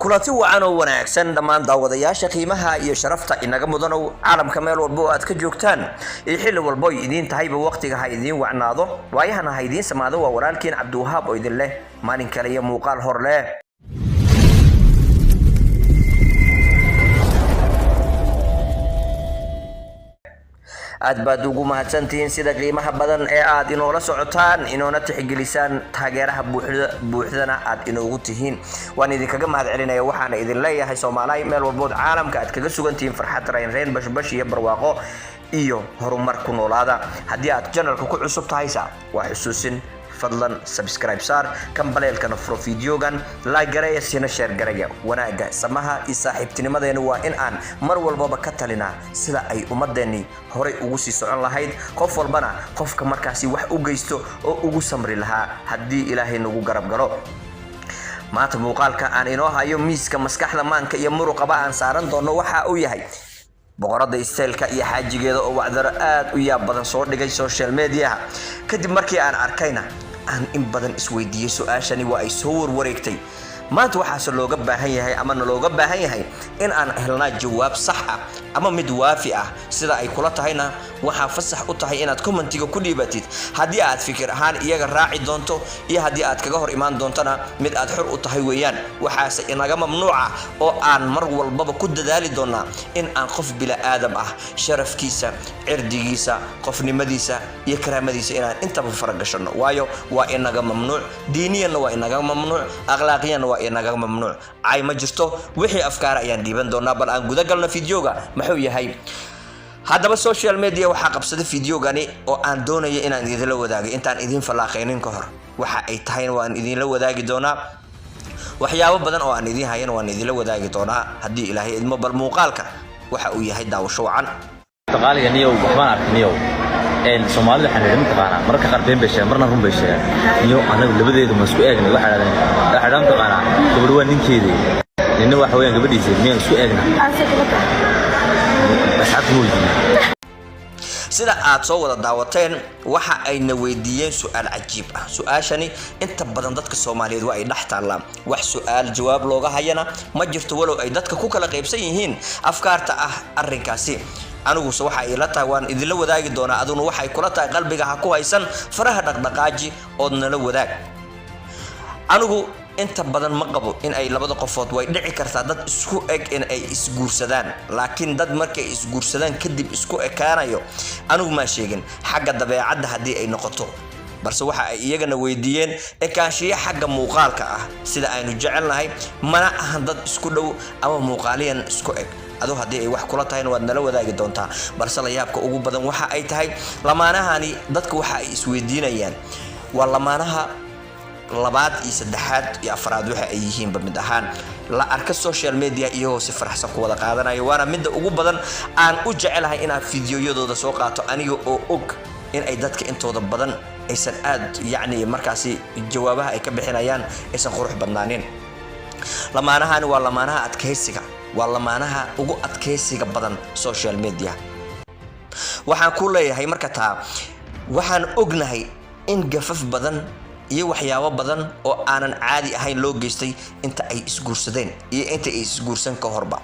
Kulanti wacan oo wanaagsan dhammaan daawadayaasha qiimaha iyo sharafta inaga mudanow, caalamka meel walba oo aad ka joogtaan iyo xilli walbo ay idiin tahayba, waqtiga ha idiin wacnaado, waayahana ha idiin samaado. Waa walaalkiin Cabdiwahaab oo idin leh maalin kale iyo muuqaal hor leh. Aad baad ugu mahadsantihiin sida qiimaha badan ee aad inoola socotaan, inoona tixgelisaan, taageeraha buuxdana aad inoogu tihiin. Waan idinkaga mahad celinaya. Waxaana idin leeyahay, Soomaaliya meel walbood caalamka aad kaga sugantihiin, farxad, raynrayn, bashbash iyo barwaaqo iyo horumar ku noolaada. Haddii aad channelka ku cusub tahaysa, waa xusuusin, fadlan subscribe saar, gambaleelkana furo, fiidiyogan like gareeya, sina share gareeya. Wanaagga, samaha iyo saaxiibtinimadeenu waa in aan mar walbaba ka talinaa sida ay ummadeenni horay ugu sii socon lahayd, qof walbana qofka markaasi wax u geysto oo ugu samri lahaa, haddii Ilaahay nagu garab galo. Maanta muuqaalka aan inoo hayo, miiska maskaxda, maanka iyo muruqaba aan saaran doono, waxa uu yahay Boqorada Styleka iyo xaajigeeda oo wacdaro aad u yaab badan soo dhigay social mediaha. Kadib markii aan arkayna, aan in badan isweydiiyey su-aashani waa ay soo warwareegtay. Maanta waxaase looga baahan yahay ama nalooga baahan yahay in aan helnaa jawaab sax ah ama mid waafi ah. Sida ay kula tahayna waxaa fasax u tahay inaad commentiga ku dhiibatid, haddii aad fikir ahaan iyaga raaci doonto iyo haddii aad kaga hor imaan doontona, mid aad xor u tahay weeyaan. Waxaase inaga mamnuuca oo aan mar walbaba ku dadaali doonaa in aan qof bila aadam ah sharafkiisa, cirdigiisa, qofnimadiisa iyo karaamadiisa inaan intaba faragashanno, waayo waa inaga mamnuuc. Diiniyanna waa inaga mamnuuc, akhlaaqiyanna waa inaga mamnuuc. Cay ma jirto, wixii afkaara ayaan dhiiban doonaa. Bal aan guda galno fideoga muxuu yahay. Haddaba social media waxaa qabsaday fideogani oo aan doonaya inaan idinla wadaago. Intaan idiin fallaaqaynin ka hor, waxa ay tahayna waan idinla wadaagi doonaa, waxyaabo badan oo aan idiin hayana waan idinla wadaagi doonaa, haddii Ilaahay idmo. Bal muuqaalka waxa uu yahay daawasho wacan. Qaaliga niyow, waxbaan arkay niyow. Soomaalida waxaan idhi, mataqaanaa, mararka qaar been bay sheegaan, marna run bay sheegaan. Niyow, anagu labadeedu ma isku eegnay? Waxay dhahdeen, waxay dhahan, mataqaanaa, gabadh waa ninkeedii, ninna waxa weeyaan gabadhiisa, miyaan isku eegna? Asxaabta ma weydiiyey. Sida aad soo wada daawateen, waxa ayna weydiiyeen su-aal cajiib ah. Su-aashani inta badan dadka Soomaaliyeed waa ay dhex taallaa, wax su-aal jawaab looga hayana ma jirto, walow ay dadka ku kala qaybsan yihiin afkaarta ah arrinkaasi. Aniguse waxa ay la tahay waan idinla wadaagi doonaa. Aduguna waxay kula tahay qalbiga ha ku haysan, faraha dhaqdhaqaaji ood nala wadaag. Anigu inta badan ma qabo in ay labada qofood, way dhici kartaa dad isku eg in ay isguursadaan, laakiin dad markay isguursadaan kadib isku ekaanayo anigu maa sheegin, xagga dabeecadda haddii ay noqoto. Balse waxa ay iyagana weydiiyeen ekaanshiyo xagga muuqaalka ah, sida aynu jecelnahay, mana ahan dad isku dhow ama muuqaaliyan isku eg. Adu haddii ay wax kula tahayna waad nala wadaagi doontaa. Balse la yaabka ugu badan waxa ay tahay, lamaanahani dadka waxa ay isweydiinayaan waa lamaanaha labaad iyo saddexaad iyo afraad waxa ay yihiinba mid ahaan la arka social media iyagoo si faraxsan ku wada qaadanayo. Waana midda ugu badan aan u jecelahay inaan fideoyadooda soo qaato, aniga oo og in ay dadka intooda badan aysan aad, yacni, markaasi jawaabaha ay ka bixinayaan aysan qurux badnaanin. Lamaanahani waa lamaanaha adkaysiga, waa lamaanaha ugu adkaysiga badan social media. Waxaan ku leeyahay marka taa, waxaan ognahay in gafaf badan iyo waxyaabo badan oo aanan caadi ahayn loo geystay inta ay isguursadeen iyo inta ay isguursan ka horba.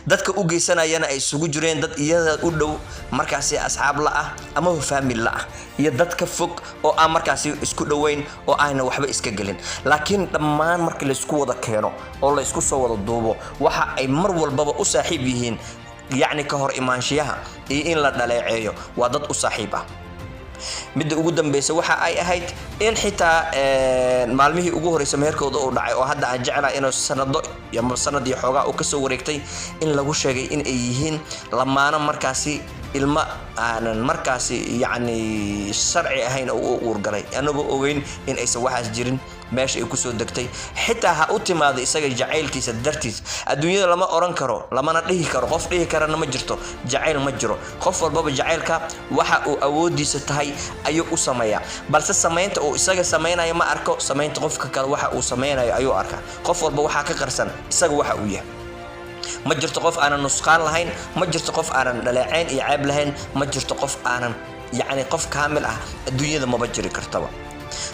Dadka u geysanayana ay isugu jireen dad iyada u dhow, markaasi asxaab la ah ama family la ah, iyo dad ka fog oo aan markaasi isku dhoweyn oo aana waxba iska gelin. Laakiin dhammaan markii laysku wada keeno oo la isku soo wada duubo, waxa ay mar walbaba u saaxiib yihiin, yacni, ka hor imaanshiyaha iyo in la dhaleeceeyo. Waa dad u saaxiib ah. Midda ugu dambeysa waxa ay ahayd in xitaa maalmihii ugu horeysa meherkooda uu dhacay, oo hadda aan jeclahay inuu sanado ama sanad iyo xoogaa uu kasoo wareegtay, in lagu sheegay in ay yihiin lamaano markaasi ilmo aanan markaasi, yacni, sharci ahayn oo u uurgalay, anagoo ogeyn in aysan waxaas jirin. Meesha ay kusoo degtay xitaa ha u timaado isaga jacaylkiisa dartiis. Adduunyada lama oran karo, lamana dhihi karo, qof dhihi karana ma jirto jacayl ma jiro. Qof walbaba jacaylka waxa uu awoodiisa tahay ayuu u sameeyaa, balse samaynta uu isaga samaynayo ma arko, samaynta qofka kale waxa uu samaynayo ayuu arkaa. Qof walba waxaa ka qarsan isaga waxa uu yahay. Ma jirto qof aanan nusqaan lahayn, ma jirto qof aanan dhaleecayn iyo ceeb lahayn, ma jirto qof aanan, yacni, qof kaamil ah adduunyada maba jiri kartaba.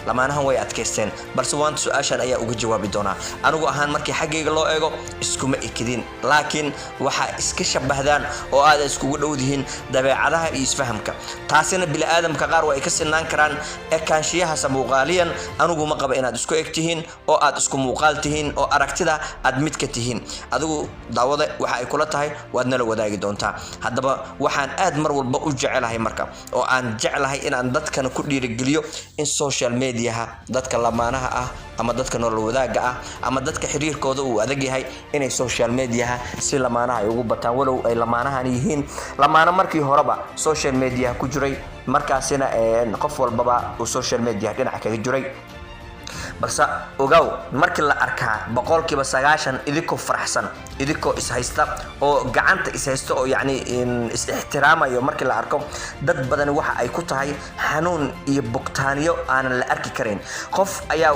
Lamaanahan way adkaysteen, balse waanta su-aashan ayaa uga jawaabi doonaa. Anigu ahaan markii xaggayga loo eego iskuma ekidin, laakiin waxaa iska shabahdaan oo aad iskugu dhowdihiin dabeecadaha iyo isfahamka. Taasina bini'aadamka qaar waa ay ka sinaan karaan ekaanshiyahaasa muuqaaliyan. Anigu ma qaba inaad isku eg tihiin oo aad isku muuqaal tihiin oo aragtida aad mid ka tihiin. Adigu daawada waxa ay kula tahay waad nala wadaagi doontaa. Haddaba waxaan aad mar walba u jecelahay marka oo aan jeclahay inaan dadkana ku dhiirigeliyo in social mediaha dadka lamaanaha ah ama dadka nolol wadaagga ah ama dadka xiriirkooda uu adag yahay inay social mediaha si lamaanaha ay ugu bataan, walow ay lamaanahan yihiin lamaano markii horeba social mediaha ku jiray, markaasina qof walbaba uu social media dhinac kaga jiray. Balse ogow, markii la arkaa 90% idinkoo faraxsan, idinkoo ishaysta oo gacanta ishaysta oo yacni is-ixtiraamayo, markii la arko dad badani waxa ay ku tahay xanuun iyo bogtaaniyo aanan la arki karayn. Qof ayaa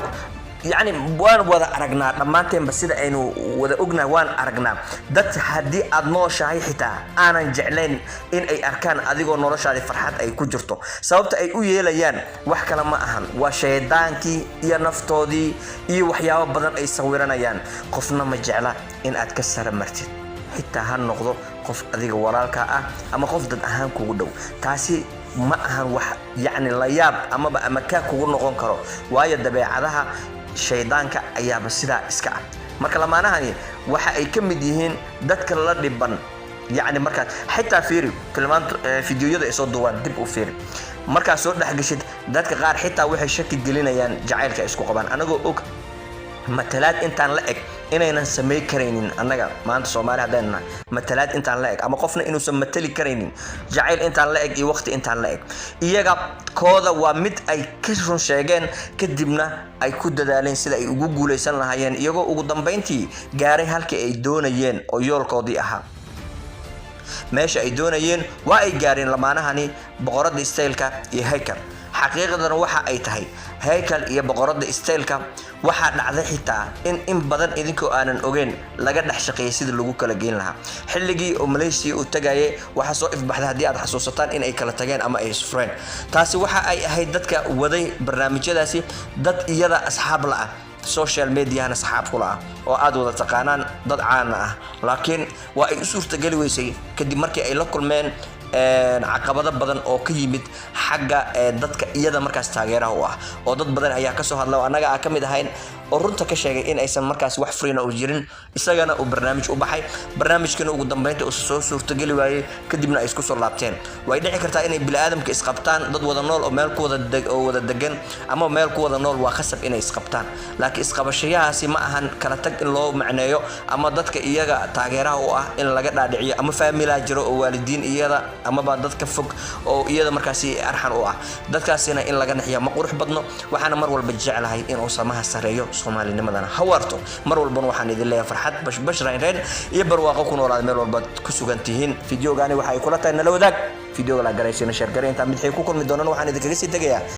yacni waan wada aragnaa dhammaanteenba, sida aynu wada ognahay waan aragnaa dad haddii aad nooshahay xitaa aanan jeclayn in ay arkaan adigoo noloshaadii farxad ay ku jirto. Sababta ay u yeelayaan wax kale ma ahan, waa shaydaankii iyo naftoodii iyo waxyaabo badan ay sawiranayaan. Qofna ma jecla in aad ka sara martid, xitaa ha noqdo qof adiga walaalka ah ama qof dad ahaan kugu dhow. Taasi ma ahan wax yacni la yaab amaba ama kaa kugu noqon karo, waayo dabeecadaha shaydaanka ayaaba sidaa iska ah. Marka lamaanahani waxa ay ka mid yihiin dadka la dhiban. Yacni markaad xitaa fiiri filmaanta, fideoyada ay soo duubaan, dib u fiiri markaad soo dhexgeshid, dadka qaar xitaa waxay shaki gelinayaan jacaylka ay isku qabaan, anagoo og matalaad intaan la eg inaynan samay karaynin. Annaga maanta Soomaali haddaynu nahay, matalaad intaan la eg ama qofna inuusan matali karaynin jacayl intaan la eg iyo waqti intaan la eg. Iyaga kooda waa mid ay ka run sheegeen, kadibna ay ku dadaaleen sida ay ugu guulaysan lahaayeen, iyagoo ugu dambayntii gaaray halkii ay doonayeen oo yoolkoodii ahaa. Meesha ay doonayeen waa ay gaareen lamaanahani, Boqoradda Styleka iyo Haykal. Xaqiiqdana waxa ay tahay, Haykal iyo Boqoradda Styleka, waxaa dhacday xitaa in badan idinkoo aanan ogeyn laga dhex shaqeeyay sidii lagu kala geyn lahaa. Xilligii oo Malaysia uu tagayay waxaa soo ifbaxday, haddii aad xasuusataan, in ay kala tageen ama ay isfureen. Taasi waxa ay ahayd dadka waday barnaamijyadaasi dad iyada asxaab la ah, social mediahana saxaab kula ah oo aad wada taqaanaan, dad caana ah, laakiin waa ay u suurtageli weysay kadib markii ay la kulmeen caqabado badan oo ka yimid xagga dadka iyada markaas taageeraha u ah, oo dad badan ayaa kasoo hadla oo annaga aan ka mid ahayn oo runta ka sheegay in aysan markaas wax furina u jirin, isagana uu barnaamij u baxay, barnaamijkana ugu dambeynta uu soo suurtageli waayey, kadibna ay isku soo laabteen. Way dhici kartaa inay bini'aadamka isqabtaan. Dad wada nool oo meel ku wada oo wada degan ama meel ku wada nool waa khasab inay isqabtaan, laakiin isqabashayahaasi ma ahan kala tag in loo macneeyo ama dadka iyaga taageeraha u ah in laga dhaadhiciyo, ama faamilaa jiro oo waalidiin iyada amaba dad ka fog oo iyada markaasi arxan u ah, dadkaasina in laga naxiyo ma qurux badno. Waxaana mar walba jeclahay inuu samaha sareeyo, soomaalinimadana ha waarto. Mar walbana waxaan idin leeyahay farxad, bashbash, raynrayn iyo barwaaqo ku noolaada meel walbaad ku sugan tihiin. Fideogaani waxa ay kula tahay nala wadaag, fideoga la garaysina, share garay. Intaan midxii ku kulmi doonana waxaan idinkaga sii tegayaa.